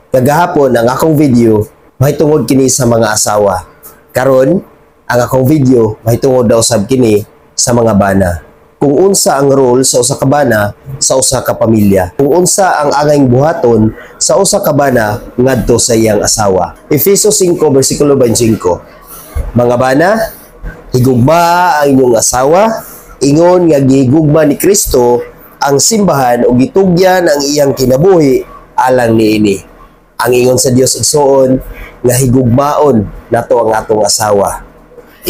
Kagahapon, ang akong video mahitungod kini sa mga asawa. Karon, ang akong video mahitungod daw sab kini sa mga bana. Kung unsa ang role sa usa ka bana sa usa ka pamilya. Kung unsa ang angayng buhaton sa usa ka bana ngadto sa iyang asawa. Efeso 5 versikulo 25. Mga bana, higugma ang inyong asawa, ingon nga gihigugma ni Kristo ang simbahan ug gitugyan ang iyang kinabuhi alang niini. Ang ingon sa Dios, igsuon, nga higugmaon nato ang atong asawa.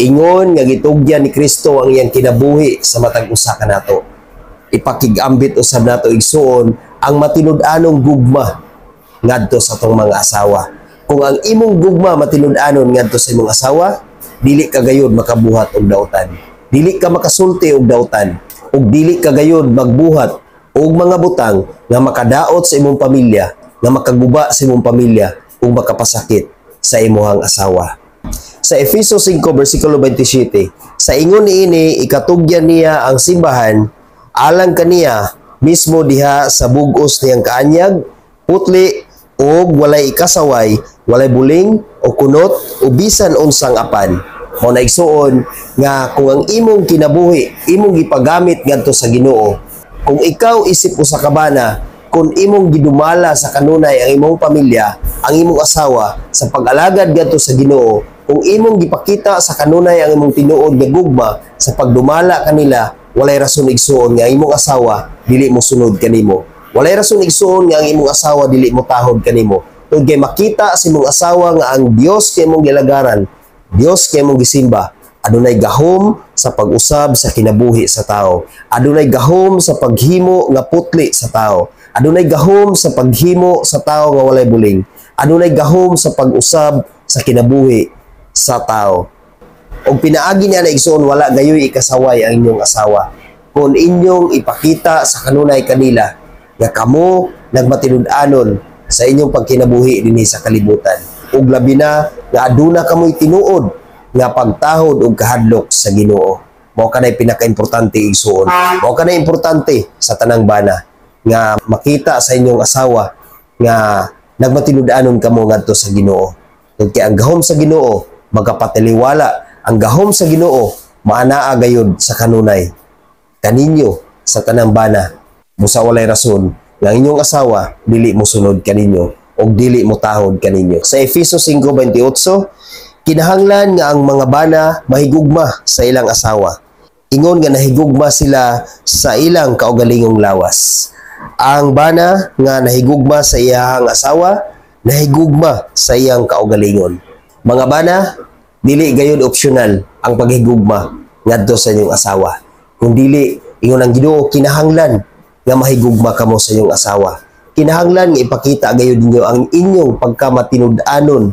Ingon nga gitugyan ni Kristo ang iyang kinabuhi sa matag usa kanato. Ipakigambit usab nato, igsuon, ang matinud-anong gugma ngadto sa atong mga asawa. Kung ang imong gugma matinud-anon ngadto sa imong asawa, dili ka gayud makabuhat og dautan. Dili ka makasulti og dautan ug dili ka gayud magbuhat og mga butang nga makadaot sa imong pamilya, nga makaguba sa imong pamilya ug makapasakit sa imong asawa. Sa Efeso 5 versikulo 27, sa ingon niini ikatugyan niya ang simbahan alang kaniya mismo diha sa bugos niyang kaanyag, putli ug walay ikasaway, walay buling o kunot o bisan unsang apan. Mao na, igsuon, nga kung ang imong kinabuhi imong gipagamit ngadto sa Ginoo, kung ikaw isip usa ka bana, kung imong gidumala sa kanunay ang imong pamilya, ang imong asawa sa pag-alagad ngadto sa Ginoo, kung imong gipakita sa kanunay ang imong tinuod nga gugma sa pagdumala kanila, walay rason, igsuon, nga ang imong asawa dili mo sunod kanimo. Walay rason, igsuon, nga ang imong asawa dili mo tahod kanimo. Tungod kay makita sa imong asawa nga ang Dios kay imong gilagaran, Dios kay imong gisimba, adunay gahom sa pag-usab sa kinabuhi sa tao. Adunay gahom sa paghimo nga putli sa tao. Adunay gahom sa paghimo sa tao nga walay buling. Adunay gahom sa pag-usab sa kinabuhi sa tao. Og pinaagi niya na, igsuon, wala gayoy ikasaway ang inyong asawa kung inyong ipakita sa kanunay kanila nga kamo nagmatinud-anon sa inyong pagkinabuhi dinhi sa kalibutan. Ug labi na nga aduna kamoy tinuod nga pagtahod ug kahadlok sa Ginoo. Mao kanay pinakaimportante, igsuon. Mao kanay importante sa tanang bana nga makita sa inyong asawa nga nagmatinud-anon kamo ngadto sa Ginoo. Tungod kay ang gahom sa Ginoo magapatiliwala, ang gahom sa Ginoo maanaa gayud sa kanunay kaninyo sa tanang bana. Busa walay rason nga ang inyong asawa dili mo sunod kaninyo og dili mo tahod kaninyo. Sa Efeso 5:28, kinahanglan nga ang mga bana mahigugma sa ilang asawa ingon nga nahigugma sila sa ilang kaugalingong lawas. Ang bana nga nahigugma sa iyang asawa, nahigugma sa iyang kaugalingon. Mga bana, dili gayud optional ang paghigugma ngadto sa inyong asawa. Kung dili, ingon ang Ginoo, kinahanglan nga mahigugma kamo sa inyong asawa. Kinahanglan nga ipakita gayud ninyo ang inyong pagkamatinud-anon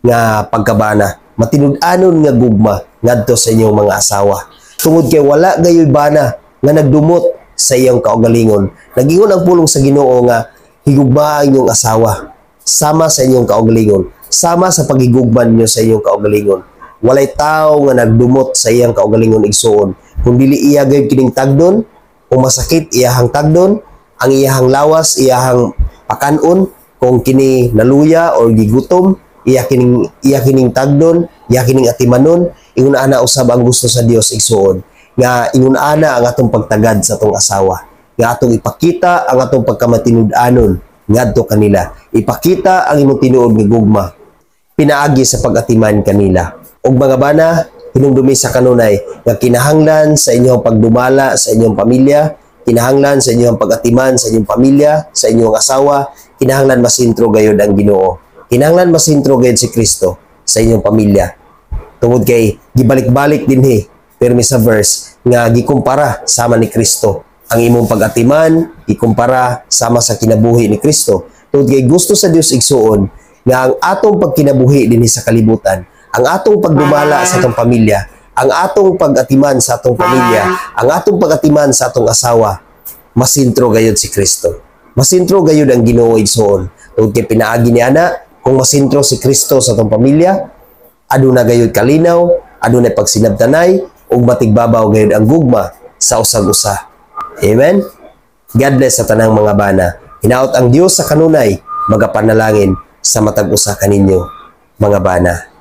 nga pagkabana, matinud-anon nga gugma ngadto sa inyong mga asawa. Tungod kay wala gayoy bana nga nagdumot sa iyang kaugalingon. Nagingon ang pulong sa Ginoo nga higugma ang inyong asawa sama sa inyong kaugalingon, sama sa paghigugma ninyo sa inyong kaugalingon. Walay tao nga nagdumot sa iyang kaugalingon, igsuon. Kung dili iya gayud kining tagdon o masakit iyahang tagdon, ang iyahang lawas, iyahang pakanon, kung kini naluya or gigutom, iya kining tagdon, iya kining atimanon. Ingon ana usab ang gusto sa Dios, igsuon, nga ingon ana ang atong pagtagad sa atong asawa, nga atong ipakita ang atong pagkamatinud-anon ngadto kanila. Ipakita ang imong tinuod nga gugma pinaagi sa pag-atiman kanila. Ug mga bana, hinumdumi sa kanunay nga kinahanglan sa inyong pagdumala sa inyong pamilya, kinahanglan sa inyong pag-atiman sa inyong pamilya, sa inyong asawa, kinahanglan masintro gayud ang Ginoo. Kinahanglan masintro gayud si Kristo sa inyong pamilya. Tungod kay gibalik-balik dinhi permi sa verse nga gikumpara sama ni Kristo. Ang imong pag-atiman ikumpara sama sa kinabuhi ni Kristo. Tungod kay gusto sa Dios, igsuon, nga ang atong pagkinabuhi dinhi sa kalibutan, ang atong pagdumala sa atong pamilya, ang atong pag-atiman sa atong pamilya, ang atong pag-atiman sa atong asawa, masintro gayud si Kristo. Masintro gayud ang Ginoo, igsuon. Tungod kay pinaagi ni ana, kung masintro si Kristo sa atong pamilya, aduna gayud kalinaw, adunay pagsinabtanay ug matigbabaw gayud ang gugma sa usag usa. Amen. God bless sa tanang mga bana. Hinaot ang Dios sa kanunay Magapanalangin sa matag usa kaninyo, mga bana.